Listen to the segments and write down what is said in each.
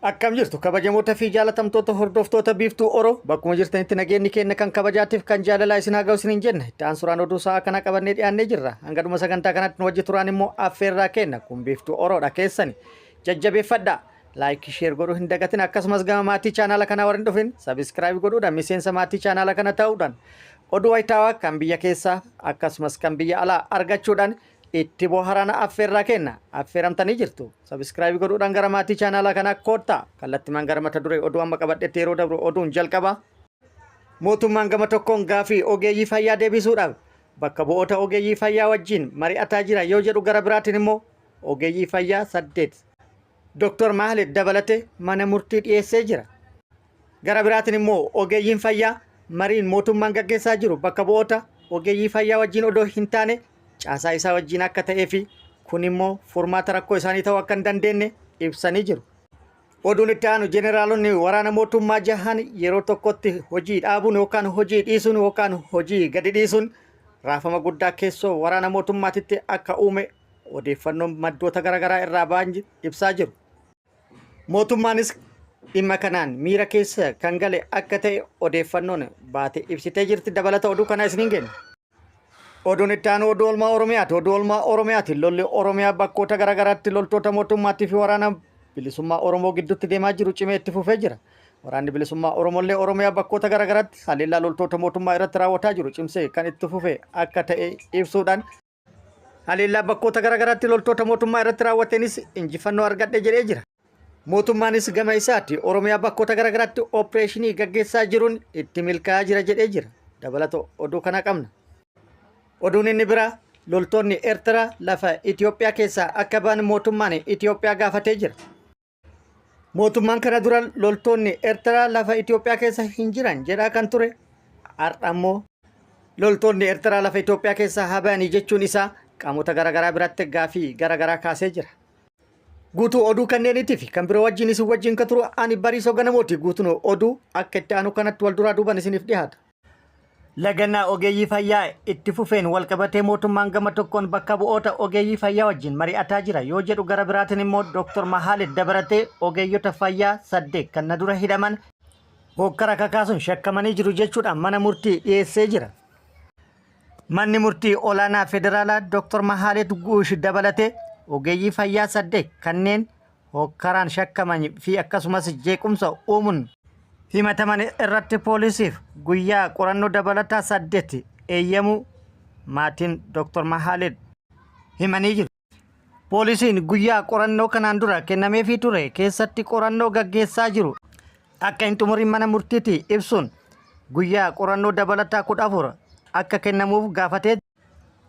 Akkam jirtu kabajamoota fi jaalatamtoota hordoftoota Biiftuu Oro, bakkuma jirtanitti nageenyi keenya kan kabajaatiif kan jaalalaa isin haa ga'u isiniin jenna. Itti aansuraan oduu sa'a kana qabannee dhiyaannee jirra. Hanga dhuma sagantaa kanatti nu wajji turaan immoo affeerraa kenna. Kun Biiftuu Oroodha, keessani. Jajjabeeffadhaa. Like, share godhuu hin dagatin. Akkasumas gama maatii chaanaala kanaa warri hin dhufin subscribe godhuudhaan miseensa maatii chaanaala kana ta'uudhaan oduu wayitaawaa kan biyya keessaa akkasumas kan biyya alaa argachuudhaan itti bohaaraan affeerraa kenna. Affeeramtanii jirtu. Subscribe godhuudhaan gara maatii chaanaala kanaa koottaa. Kallattimaan gara mata duree oduu amma qabadhetti yeroo dabru, oduun jalqaba. Mootummaan gama tokkoon gaafii ogeeyyii fayyaa deebisuudhaaf bakka bu'oota ogeeyyii fayyaa wajjin mari'ataa jira yoo jedhu, gara biraatiin immoo ogeeyyii fayyaa saddeet Dr. Mahalet dabalatee mana murtii dhiyeessee jira. Gara biraatiin immoo ogeeyyiin fayyaa mariin mootummaan gaggeessaa jiru bakka bu'oota ogeeyyii fayyaa wajjin odoo hin taane caasaa isaa wajjin akka ta'ee fi kun immoo furmaata rakkoo isaanii ta'uu akka hin dandeenye ibsanii jiru. Oduun itti aanu, jeneraalonni waraana mootummaa jahan yeroo tokkotti hojii dhaabuun yookaan hojii dhiisuun yookaan hojii gadi dhiisuun raafama guddaa keessoo waraana mootummaatitti akka uume odeeffannoon maddoota garaagaraa irraa ba'an ibsaa jiru. Mootummaanis dhimma kanaan miira keessa kan gale akka ta'e odeeffannoon baate ibsitee jirti. Dabalata oduu kanaa isiniin kenna. Oduun itti aanu oduu oolmaa Oromiyaati. Oduu oolmaa Oromiyaati. Lolli Oromiyaa bakkoota garaagaraatti loltoota mootummaatii fi waraana bilisummaa Oromoo gidduutti deemaa jiru cimee itti fufee jira. Waraanni bilisummaa Oromollee Oromiyaa bakkoota garaagaraatti haleellaa loltoota mootummaa irratti raawwataa jiru cimsee kan itti fufe akka ta'e ibsuudhaan, haleellaa bakkoota garaagaraatti loltoota mootummaa irratti raawwateenis injifannoo argadhe jedhee jira. Mootummaanis gama isaatti Oromiyaa bakkoota garaagaraatti opereeshinii gaggeessaa jiruun itti milkaa'aa jira jedhee jira. Dabalata oduu kana qabna. Oduun inni biraa, loltoonni Eertiraa lafa Itoophiyaa keessaa akka ba'an mootummaan Itoophiyaa gaafatee jira. Mootummaan kana dura loltoonni Eertiraa lafa Itoophiyaa keessa hin jiran jedhaa kan ture, har'a immoo loltoonni Eertiraa lafa Itoophiyaa keessaa haa ba'anii jechuun isaa qaamota garaagaraa biratti gaafii garaagaraa kaasee jira. Guutuu oduu kanneeniitii fi kan biroo wajjin isin wajjin kan turu ani Bariisoo Ganamooti. Guutuun oduu akka itti aanu kanatti wal duraa duuban isiniif dhiyaata. Lagannaa ogeeyyii fayyaa itti fufeen walqabatee mootummaan gama tokkoon bakka bu'oota ogeeyyii fayyaa wajjin mari'ataa jira yoo jedhu, gara biraatiin immoo Dr. Mahaalet dabalatee ogeeyyota fayyaa saddeet kan na dura hidhaman hokkara kakaasuun shakkamanii jiru jechuudhaan mana murtii dhiyeessee jira. Manni murtii olaanaa federaalaa Dr. Mahaalet Guush dabalatee ogeeyyii fayyaa saddeet kanneen hokkaraan shakkaman fi akkasumas jeequmsa uumuun himataman irratti poolisiif guyyaa qorannoo dabalataa saddeet eeyyamuu maatiin Dr. Mahaalet himanii jiru. Poolisiin guyyaa qorannoo kanaan dura kennameefii ture keessatti qorannoo gaggeessaa jiru akka hin xumurin mana murtiitti ibsuun guyyaa qorannoo dabalataa 14 akka kennamuuf gaafatee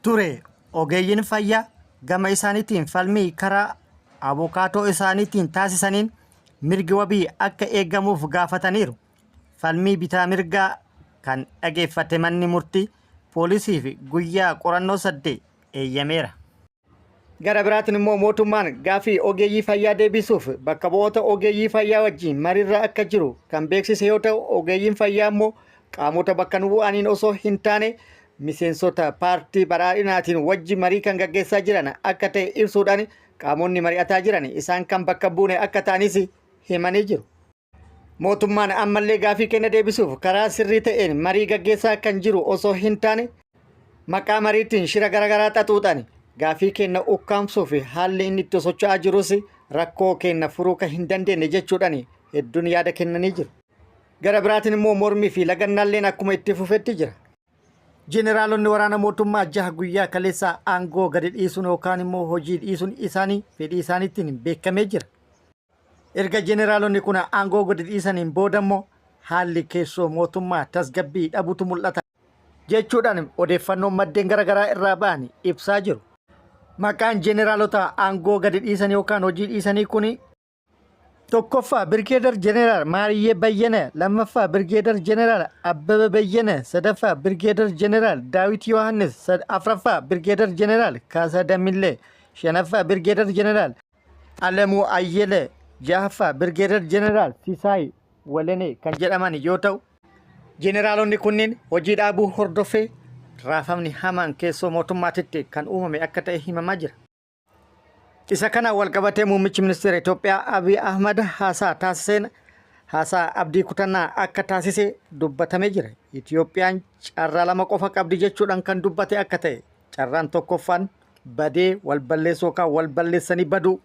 ture. Ogeeyyiin fayyaa gama isaaniitiin falmii karaa abukaatoo isaaniitiin taasisaniin mirgi wabii akka eegamuuf gaafataniiru. Falmii bitaa mirgaa kan dhageeffate manni murtii poolisiif guyyaa qorannoo saddeet eeyyameera. Gara biraatiin immoo mootummaan gaaffii ogeeyyii fayyaa deebisuuf bakka bu'oota ogeeyyii fayyaa wajjin mariirra akka jiru kan beeksise yoo ta'u, ogeeyyiin fayyaa immoo qaamota bakka nu bu'aniin osoo hin taane miseensota paartii badhaadhinaatiin wajji marii kan gaggeessaa jiran akka ta'e ibsuudhaan, qaamonni mari'ataa jiran isaan kan bakka buune akka ta'anis himanii jiru. Mootummaan ammallee gaafii keenya deebisuuf karaa sirrii ta'een marii gaggeessaa kan jiru osoo hin taane, maqaa mariitiin shira garaagaraa xaxuudhaan gaafii keenya ukkaamsuu fi haalli inni itti socho'aa jirus rakkoo keenya furuu kan hin dandeenye jechuudhaan hedduun yaada kennanii jiru. Gara biraatiin immoo mormii fi lagannaalleen akkuma itti fufetti jira. Jeneraalonni waraana mootummaa jaha guyyaa kaleessaa aangoo gadi dhiisuun yookaan immoo hojii dhiisuun isaanii fedhii isaaniitiin beekamee jira. Erga jeneraalonni kun aangoo gadi dhiisaniin booda immoo haalli keessoo mootummaa tasgabbii dhabutu mul'ata jechuudhaan odeeffannoon maddeen garaagaraa irraa ba'an ibsaa jiru. Maqaan jeneraalota aangoo gadi dhiisan yookaan hojii dhiisanii kun: tokkoffaa Birgeedar Jeneraal Maariyyee Bayyana, lammaffaa Birgeedar Jeneraal Abbaba Bayyana, sadaffaa Birgeedar Jeneraal Daawit Yohaannis, afraffaa Birgeedar Jeneraal Kaasaa Damillee, shanaffaa Birgeedar Jeneraal Alamuu Ayyele, jahaffaa Birgeedar Jeneraal Sisaay Walenee kan jedhaman yoo ta'u, jeneraalonni kunneen hojii dhaabuu hordofee raafamni hamaan keessoo mootummaatitti kan uumame akka ta'e himamaa jira. Isa kanaan walqabatee muummichi ministeera Itoophiyaa Abiy Ahmad haasaa taasiseen haasaa abdii kutannaa akka taasise dubbatamee jira. Itoophiyaan carraa lama qofa qabdi jechuudhaan kan dubbate akka ta'e carraan tokkoffaan badee wal balleessuu yookaan wal balleessanii baduu.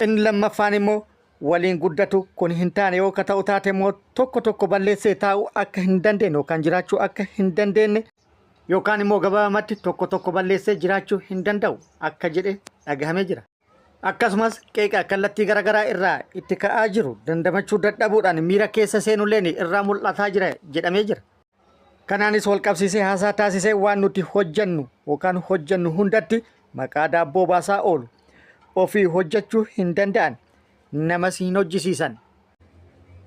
Inni lammaffaan immoo waliin guddatu kun hin taane yoo ka ta'u taate immoo tokko tokko balleessee taa'uu akka hin dandeenye yookaan jiraachuu akka hin dandeenye yookaan immoo gabaabamatti tokko tokko balleessee jiraachuu hin danda'u akka jedhe dhagahamee jira. Akkasumas qeeqa kallattii garaagaraa irraa itti ka'aa jiru dandamachuu dadhabuudhaan miira keessa seenulleen irraa mul'ataa jira jedhamee jira. Kanaanis wal qabsiisee haasaa taasisee waan nuti hojjannu yookaan hojjannu hundatti maqaa daabboo baasaa oolu. Ofii hojjechuu hin danda'an namas hin hojjisiisan.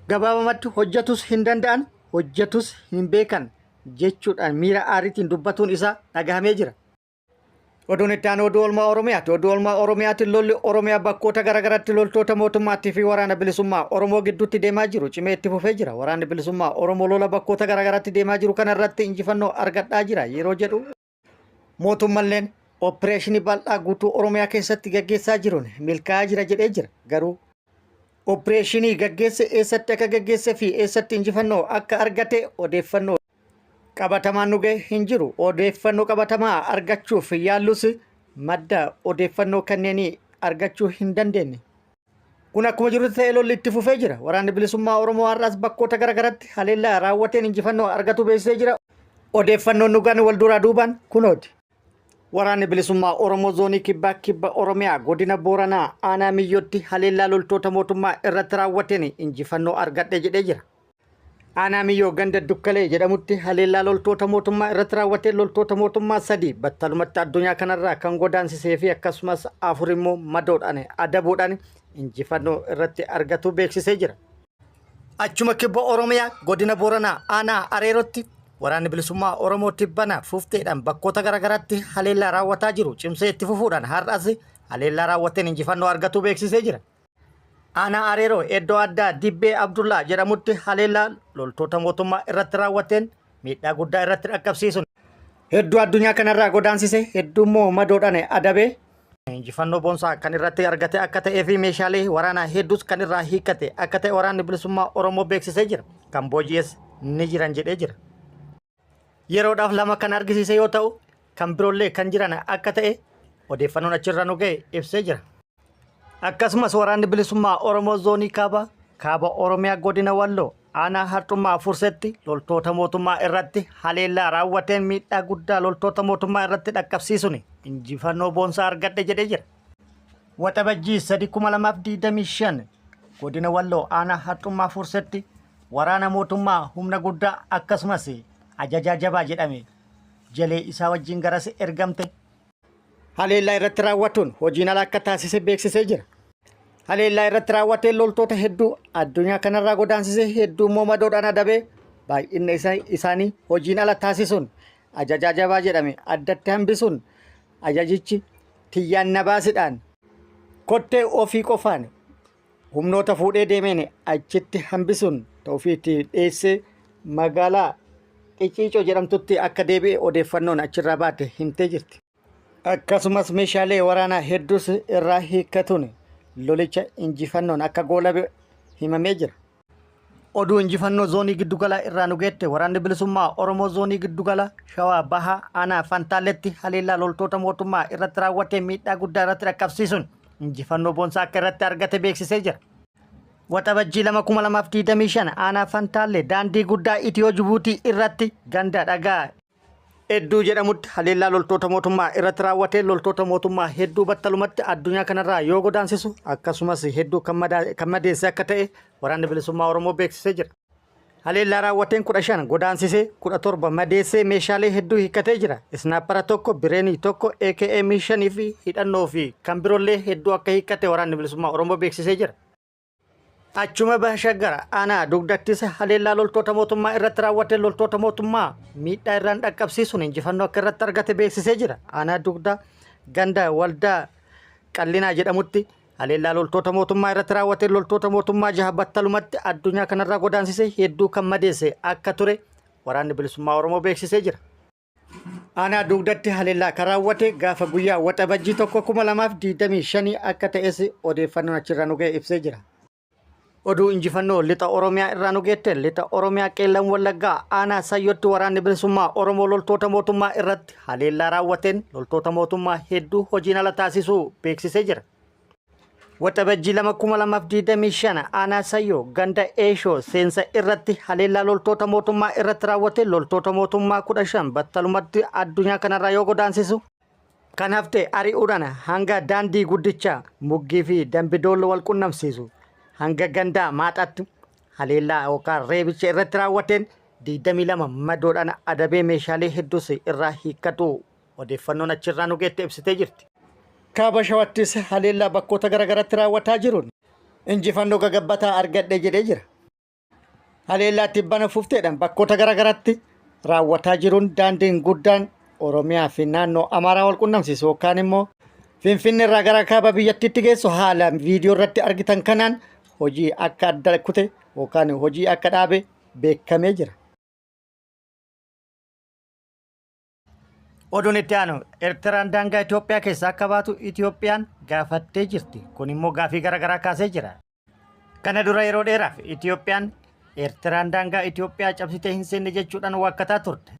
Gabaabamatti hojjetus hin danda'an hojjetus hin beekan jechuudhaan miira aariitiin dubbatuun isaa dhagahamee jira. Oduun itti aanu oduu oolmaa Oromiyaati. Oduu oolmaa Oromiyaatiin lolli Oromiyaa bakkoota garaagaraatti loltoota mootummaatii fi waraana bilisummaa Oromoo gidduutti deemaa jiru cimee itti fufee jira. Waraanni bilisummaa Oromoo lola bakkoota garaagaraatti deemaa jiru kana irratti injifannoo argadhaa jira yeroo jedhu mootummalleen opereeshinii bal'aa guutuu Oromiyaa keessatti gaggeessaa jiruun milkaa'aa jira jedhee jira. Garuu opereeshinii gaggeesse eessatti akka gaggeesse fi eessatti injifannoo akka argate odeeffannoo qabatamaan nu gahe hin jiru. Odeeffannoo qabatamaa argachuuf yaallus madda odeeffannoo kanneenii argachuu hin dandeenye. Kun akkuma jirutti ta'ee lolli itti fufee jira. Waraanni bilisummaa Oromoo har'as bakkoota garaagaratti haleellaa raawwateen injifannoo argatu beeksisee jira. Odeeffannoon nu gahan wal duraa duubaan kunooti. Waraanni bilisummaa Oromoo zoonii kibbaa kibba Oromiyaa godina Booranaa aanaa Miyyootti haleellaa loltoota mootummaa irratti raawwateen injifannoo argadhe jedhee jira. Aanaa Miyyoo ganda Dukkalee jedhamutti haleellaa loltoota mootummaa irratti raawwateen loltoota mootummaa sadii battalumatti addunyaa kanarraa kan godaansisee fi akkasumas afur immoo madoodhaan adabuudhaan injifannoo irratti argatu beeksisee jira. Achuma kibba Oromiyaa godina Booranaa aanaa Areerootti waraanni bilisummaa Oromoo tibbana fufteedhaan bakkoota garaagaraatti haleellaa raawwataa jiru cimsee itti fufuudhaan har'as haleellaa raawwateen injifannoo argatu beeksisee jira. Aanaa Areeroo iddoo addaa Dibbee Abdullaa jedhamutti haleellaa loltoota mootummaa irratti raawwateen miidhaa guddaa irratti dhaqqabsiisuun hedduu addunyaa kanarraa godaansise hedduu immoo madoodhaan adabee injifannoo boonsaa kan irratti argate akka ta'ee fi meeshaalee waraanaa hedduus kan irraa hiikkate akka ta'e waraanni bilisummaa Oromoo beeksisee jira. Kan booji'es ni jiran jedhee jira. Yeroodhaaf lama kan argisiise yoo ta'u kan biroollee kan jiran akka ta'e odeeffannoon achirra nu ga'e ibsee jira. Akkasumas waraanni bilisummaa Oromoo zoonii kaaba kaaba Oromiyaa godina Walloo aanaa Harxummaa Fursetti loltoota mootummaa irratti haleellaa raawwateen miidhaa guddaa loltoota mootummaa irratti dhaqqabsiisuun injifannoo boonsaa argadhe jedhee jira. Waxabajjii 3/2025 godina Walloo aanaa Harxummaa Fursetti waraana mootummaa humna guddaa akkasumas ajajaa jabaa jedhame jalee isaa wajjin garas ergamte haleellaa irratti raawwatuun hojiin ala akka taasise beeksisee jira. Haleellaa irratti raawwateen loltoota hedduu addunyaa kanarraa godaansisee hedduu immoo madoodhaan adabee baay'inna isaanii hojiin ala taasisuun ajajaa jabaa jedhame addatti hambisuun ajajichi tiyyaan na baasidhaan kottee ofii qofaan humnoota fuudhee deemeen achitti hambisuun ofiitti dheessee magaalaa Qiciicoo jedhamtutti akka deebi'e odeeffannoon achirraa baate himtee jirti. Akkasumas meeshaalee waraanaa hedduus irraa hiikkatuun lolicha injifannoon akka goolabe himamee jira. Oduu injifannoo zoonii giddugalaa irraa nu geette waraanni bilisummaa Oromoo zoonii giddugala Shawaa Bahaa aanaa Fantaalletti haleellaa loltoota mootummaa irratti raawwatee miidhaa guddaa irratti dhaqqabsiisuun injifannoo boonsaa akka irratti argate beeksisee jira. Waxabajjii 2/2025 aanaa Fantaallee daandii guddaa Itiyoo Jibuutii irratti ganda dhagaa Hedduu jedhamutti haleellaa loltoota mootummaa irratti raawwatee loltoota mootummaa hedduu battalumatti addunyaa kanarraa yoo godaansisu akkasumas hedduu kan madeesse akka ta'e waraanni bilisummaa Oromoo beeksisee jira. Haleellaa raawwateen 15 godaansisee 17 madeessee meeshaalee hedduu hiikkatee jira. Isnaappara tokko, bireenii tokko, AKM 5 fi hidhannoo fi kan biroollee hedduu akka hiikkate waraanni bilisummaa Oromoo beeksisee jira. Achuma baha Shaggar aanaa dugdattis haleellaa loltoota mootummaa irratti raawwate loltoota mootummaa miidhaa irraan dhaqqabsiisuun injifannoo akka irratti argate beeksisee jira. Aanaa dugdaa ganda waldaa qallinaa jedhamutti haleellaa loltoota mootummaa irratti raawwate loltoota mootummaa jaha battalumatti addunyaa kanarraa godaansise hedduu kan madeesse akka ture waraanni bilisummaa Oromoo beeksisee jira. Aanaa Dugdatti haleellaa kan raawwate gaafa guyyaa Waxabajjii 1 2025 akka ta'es odeeffannoon achirraa nu ga'e ibsee jira. Oduu injifannoo lixa Oromiyaa irraa nu geette lixa Oromiyaa Qeellam Wallaggaa aanaa Sayyootti waraanni bilisummaa Oromoo loltoota mootummaa irratti haleellaa raawwateen loltoota mootummaa hedduu hojiin ala taasisuu beeksisee jira. Waxabajjii 2,2025 aanaa Sayyoo ganda Eeshoo seensa irratti haleellaa loltoota mootummaa irratti raawwate loltoota mootummaa 15 battalumatti addunyaa kanarraa yoo godaansisu kan hafte ari'uudhaan hanga daandii guddicha Muggii fi Dambidoollo wal qunnamsiisu hanga gandaa Maaxaatti haleellaa yookaan reebicha irratti raawwateen 22 madoodhaan adabee meeshaalee hedduus irraa hiikkatu odeeffannoon achirraa nu geette ibsitee jirti. Kaaba Shawattis haleellaa bakkoota garaagaraatti raawwataa jiruun injifannoo gagabbataa argadhe jedhee jira. Haleellaa tibbana fufteedhaan bakkoota garaagaraatti raawwataa jiruun daandiin guddaan Oromiyaa fi naannoo Amaaraa wal qunnamsiisu yookaan immoo Finfinnee irraa gara kaaba biyyattiitti geessu haala viidiyoo irratti argitan kanaan hojii akka adda kute yookaan hojii akka dhaabe beekamee jira. Oduun itti aanu Eertiraan daangaa Itoophiyaa keessaa akka baatu Itoophiyaan gaafattee jirti. Kun immoo gaafii garaagaraa kaasee jira. Kana dura yeroo dheeraaf Itoophiyaan Eertiraan daangaa Itoophiyaa cabsitee hin seenne jechuudhaan waakkataa turte.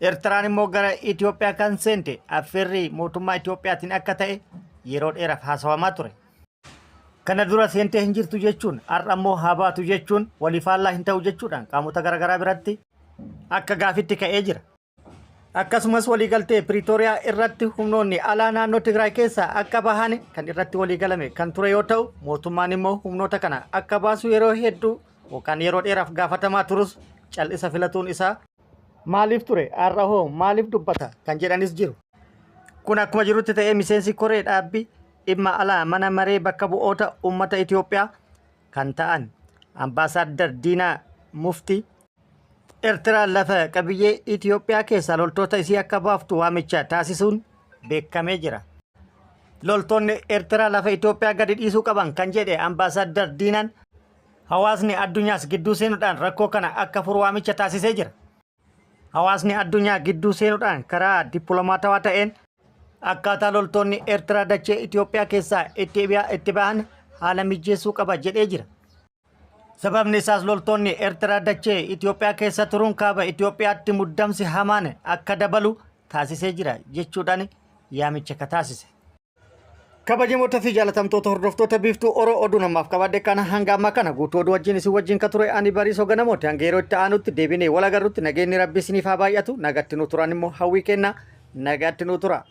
Eertiraan immoo gara Itoophiyaa kan seente affeerrii mootummaa Itoophiyaatiin akka ta'e yeroo dheeraaf haasawamaa ture. Kana dura seentee hin jirtu jechuun har'a immoo haa baatu jechuun walii faallaa hin ta'u jechuudhaan qaamota garaagaraa biratti akka gaafitti ka'ee jira. Akkasumas waliigaltee Piriitooriyaa irratti humnoonni alaa naannoo Tigraay keessaa akka bahan kan irratti waliigalame kan ture yoo ta'u, mootummaan immoo humnoota kana akka baasu yeroo hedduu yookaan yeroo dheeraaf gaafatamaa turus cal'isa filatuun isaa maaliif ture har'a hoo maaliif dubbata kan jedhanis jiru. Kun akkuma jirutti ta'ee miseensi koree dhaabbii dhimma alaa mana maree bakka bu'oota uummata Itoophiyaa kan ta'an Ambaasaaddar Diinaa Muftii Ertiraan lafa qabiyyee Itiyoophiyaa keessaa loltoota isii akka baaftu waamicha taasisuun beekamee jira. Loltoonni Ertiraa lafa Itiyoophiyaa gadi dhiisuu qaban kan jedhe Ambaasaaddar Diinaan hawaasni addunyaas gidduu seenuudhaan rakkoo kana akka furu waamicha taasisee jira. Hawaasni addunyaa gidduu seenuudhaan karaa dippiloomaatawaa ta'een akkaataa loltoonni Ertiraa dachee Itiyoophiyaa keessaa itti bahan haala mijeessuu qaba jedhee jira. Sababni isaas loltoonni Eertiraa dachee Itoophiyaa keessa turuun kaaba Itoophiyaatti muddamsi hamaan akka dabalu taasisee jira jechuudhaan yaamicha ka taasise. Kabajamoota fi jaalatamtoota hordoftoota Biiftuu Oro oduu namaaf qabadhe kana hanga ammaa kana guutuu oduu wajjin isin wajjin ka ture ani Bariisoo Ganamooti hanga yeroo itti aanutti deebinee wal agarrutti nageenyi rabbi isiniif haa baay'atu nagatti nu turan immoo hawwii kenna nagatti nu tura.